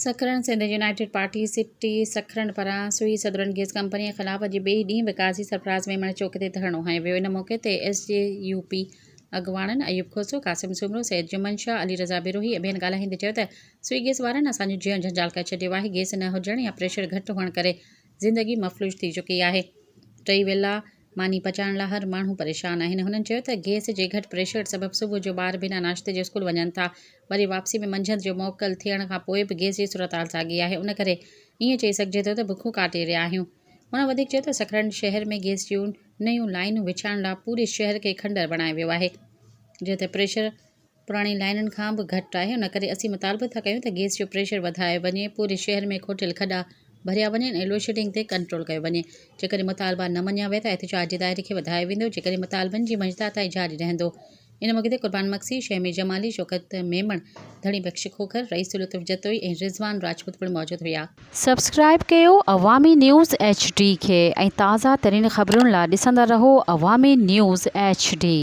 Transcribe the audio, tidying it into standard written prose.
Sakrand, Sindh united party city Sakrand پاران سوئي southern gas ڪمپنيء خلاف اڄ ٻئي ڏينهن به قاضي سرفراز ميمڻ چوڪ تي ڌرڻو هنيو ويو. ان موقعي تي ايس جي يو پي اڳواڻن ايوب کوسو، قاسم سومرو، سيد جمن شاهه، علي رضا بروهي ۽ ٻين ڳالهائيندي چيو ته سوئي گيس وارن اسان جو جيئڻ جنجال ڪري ڇڏيو آهي، گيس نه هجڻ يا پريشر گهٽ هئڻ ڪري زندگي مفلوج ٿي چڪي آهي. ٽئي ويلا ماني پچائڻ لاء هر ماڻهو پريشان آهن. هنن چيو ته گيس جي گهٽ پريشر سبب صبح جو ٻار بنا ناشتي جي اسڪول وڃن ٿا وري واپسي ۾ منجهند جو موڪل ٿيڻ کان پوء به گيس جي صورتحال ساڳي آهي ان ڪري ائين چئي سگهجي ٿو ته بکون ڪاٽي رهيا آهيون. هن وڌيڪ چيو ته سکرنڊ شهر ۾ گيس جون نيون لائينون وڇائڻ لاء پوري شهر کي کنڊر بڻايو ويو آهي جنهن تي پريشر پراڻي لائينن کان به گهٽ آهي ان ڪري اسين مطالبو ٿا ڪيون ته گيس جو پريشر وڌايو وڃي، پوري شهر ۾ کوٽيل کڏا ڀريا وڃن ۽ لوڊشيڊنگ تي ڪنٽرول ڪيو وڃي، جيڪڏهن مطالبا نه مڃيا ويا ته احتجاج جي دائري کي وڌايو ويندو، جيڪڏهن مطالبن جي مڃتا تائين جاري رهندو. ان موقعي تي قربان مگسي، شهمير جمالي، شوڪت ميمڻ، ڌڻي بخش کوکر، رئيس لطف جتوئي ۽ رضوان راجپوت پڻ موجود هيا. سبسڪرائيب ڪيو عوامي نيوز ايڇ ڊي کي ۽ تازه ترين خبرن لا ڏسندا رهو عوامي نيوز ايڇ ڊي.